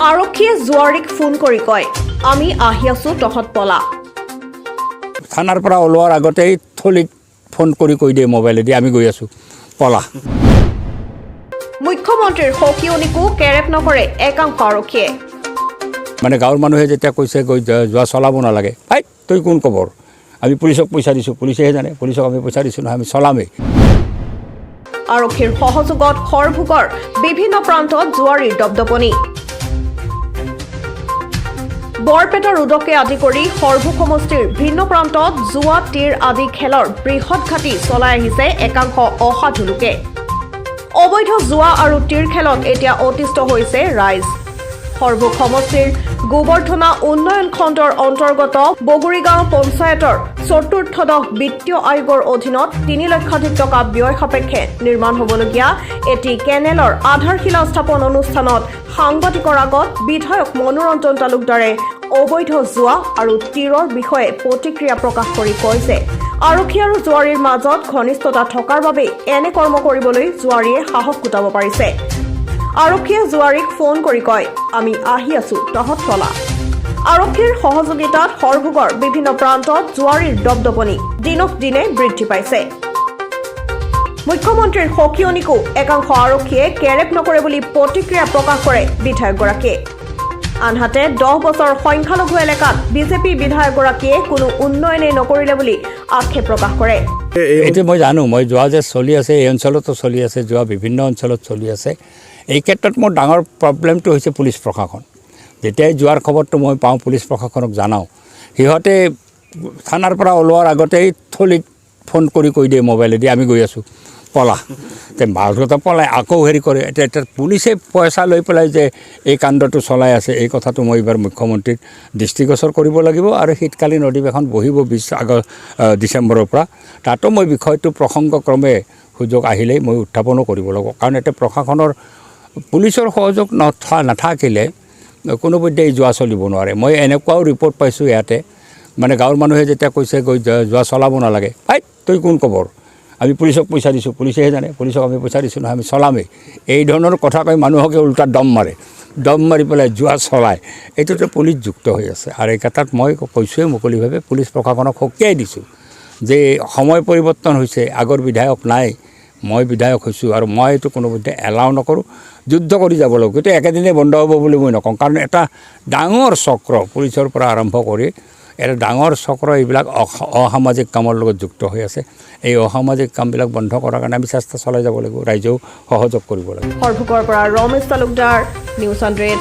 আৰক্ষীয়ে জুৱাৰীক ফোন কৰি কয়, "আমি আহি আছো, তহঁত পলা।" থানাৰ পৰা ওলোৱাৰ আগতেই থলীত ফোন কৰি কৈ দিয়ে মোবাইলেদি, "আমি গৈ আছোঁ, পলা।" মুখ্যমন্ত্ৰীৰ সকিয়নিকো কেৰেপ নকৰে একাংশ আৰক্ষীয়ে। মানে গাঁৱৰ মানুহে যেতিয়া কৈছে গৈ যোৱা চলাব নালাগে, "হাই, তই কোন কবৰ? আমি পুলিচক পইচা দিছোঁ, পুলিচেহে জানে। পুলিচক আমি পইচা দিছোঁ নহয়, আমি চলামেই।" আৰক্ষীৰ সহযোগত সৰভোগৰ বিভিন্ন প্ৰান্তত জুৱাৰীৰ দপদপনি। বৰপেটা ৰোডকে আদি কৰি সৰভোগ সমষ্টিৰ ভিন্ন প্ৰান্তত জুৱা, তীৰ আদি খেলৰ বৃহৎ ঘাটি চলাই আহিছে একাংশ অসাধু লোকে। অবৈধ জুৱা আৰু তীৰ খেলত এতিয়া অতিষ্ঠ হৈছে ৰাইজ। সৰভোগ সমষ্টিৰ গোবৰ্ধনা উন্নয়ন খণ্ডৰ অন্তৰ্গত বগুৰিগাঁও পঞ্চায়তৰ চতুৰ্থদশ বিত্তীয় আয়োগৰ অধীনত 3 লক্ষাধিক টকা ব্যয় সাপেক্ষে নিৰ্মাণ হ'বলগীয়া এটি কেনেলৰ আধাৰশিলা স্থাপন অনুষ্ঠানত সাংবাদিকৰ আগত বিধায়ক মনোৰঞ্জন তালুকদাৰে অবৈধ জুৱা আৰু তীৰৰ বিষয়ে প্ৰতিক্ৰিয়া প্ৰকাশ কৰি কয় যে আৰক্ষী আৰু জুৱাৰীৰ মাজত ঘনিষ্ঠতা থকাৰ বাবেই এনে কৰ্ম কৰিবলৈ জুৱাৰীয়ে সাহস গোটাব পাৰিছে। আৰক্ষীয়ে জুৱাৰীক ফোন কৰি কয়, "আমি আহি আছো, তহঁত পলা।" আৰক্ষীৰ সহযোগিতাত সৰভোগৰ বিভিন্ন প্ৰান্তত জুৱাৰীৰ দপদপনি দিনক দিনে বৃদ্ধি পাইছে। মুখ্যমন্ত্ৰীৰ সকিয়নিকো একাংশ আৰক্ষীয়ে কেৰেপ নকৰে বুলি প্ৰতিক্ৰিয়া প্ৰকাশ কৰে বিধায়কগৰাকীয়ে। আনহাতে 10 বছৰ সংখ্যালঘু এলেকাত বিজেপি বিধায়কগৰাকীয়ে কোনো উন্নয়নেই নকৰিলে বুলি আক্ষেপ প্ৰকাশ কৰে। এইটো মই জানো। মই যোৱা যে চলি আছে, এই অঞ্চলতো চলি আছে, যোৱা বিভিন্ন অঞ্চলত চলি আছে। এই ক্ষেত্ৰত মোৰ ডাঙৰ প্ৰব্লেমটো হৈছে পুলিচ প্ৰশাসন। যেতিয়াই যোৱাৰ খবৰটো মই পাওঁ, পুলিচ প্ৰশাসনক জনাওঁ। সিহঁতে থানাৰ পৰা ওলোৱাৰ আগতেই থলীত ফোন কৰি কৈ দিয়ে মোবাইলেদি, "আমি গৈ আছোঁ, পলা।" তে মাজতে পলাই আকৌ হেৰি কৰে। এতিয়া পুলিচে পইচা লৈ পেলাই যে এই কাণ্ডটো চলাই আছে, এই কথাটো মই এইবাৰ মুখ্যমন্ত্ৰীক দৃষ্টিগোচৰ কৰিব লাগিব। আৰু শীতকালীন অধিৱেশন বহিব 20 আগষ্ট ডিচেম্বৰৰ পৰা, তাতো মই বিষয়টো প্ৰসংগক্ৰমে সুযোগ আহিলেই মই উত্থাপনো কৰিব লাগিব। কাৰণ এতিয়া প্ৰশাসনৰ পুলিচৰ সহযোগ নাথাকিলে কোনোপধ্যেই যোৱা চলিব নোৱাৰে। মই এনেকুৱাও ৰিপৰ্ট পাইছোঁ ইয়াতে, মানে গাঁৱৰ মানুহে যেতিয়া কৈছে গৈ যোৱা চলাব নালাগে, "হাই, তই কোন কবৰ? আমি পুলিচক পইচা দিছোঁ, পুলিচেহে জানে। পুলিচক আমি পইচা দিছোঁ নহয়, আমি চলামেই।" এই ধৰণৰ কথা কৈ মানুহকে উল্টা দম মাৰে, দম মাৰি পেলাই যোৱা চলায়। এইটোতে পুলিচ যুক্ত হৈ আছে। আৰু এই ক্ষেত্ৰত মই কৈছোঁৱেই মুকলিভাৱে, পুলিচ প্ৰশাসনক সকীয়াই দিছোঁ যে সময় পৰিৱৰ্তন হৈছে, আগৰ বিধায়ক নাই, মই বিধায়ক হৈছোঁ আৰু মই এইটো কোনোপধ্যে এলাউ নকৰোঁ। যুদ্ধ কৰি যাব লাগিব। কিন্তু একেদিনে বন্ধ হ'ব বুলি মই নকওঁ, কাৰণ এটা ডাঙৰ চক্ৰ, পুলিচৰ পৰা আৰম্ভ কৰি এটা ডাঙৰ চক্ৰ এইবিলাক অসামাজিক কামৰ লগত যুক্ত হৈ আছে। এই অসামাজিক কামবিলাক বন্ধ কৰাৰ কাৰণে আমি চেষ্টা চলাই যাব লাগিব, ৰাইজেও সহযোগ কৰিব লাগিব। সৰভোগৰ পৰা ৰমেশ তালুকদাৰ, নিউজ 100।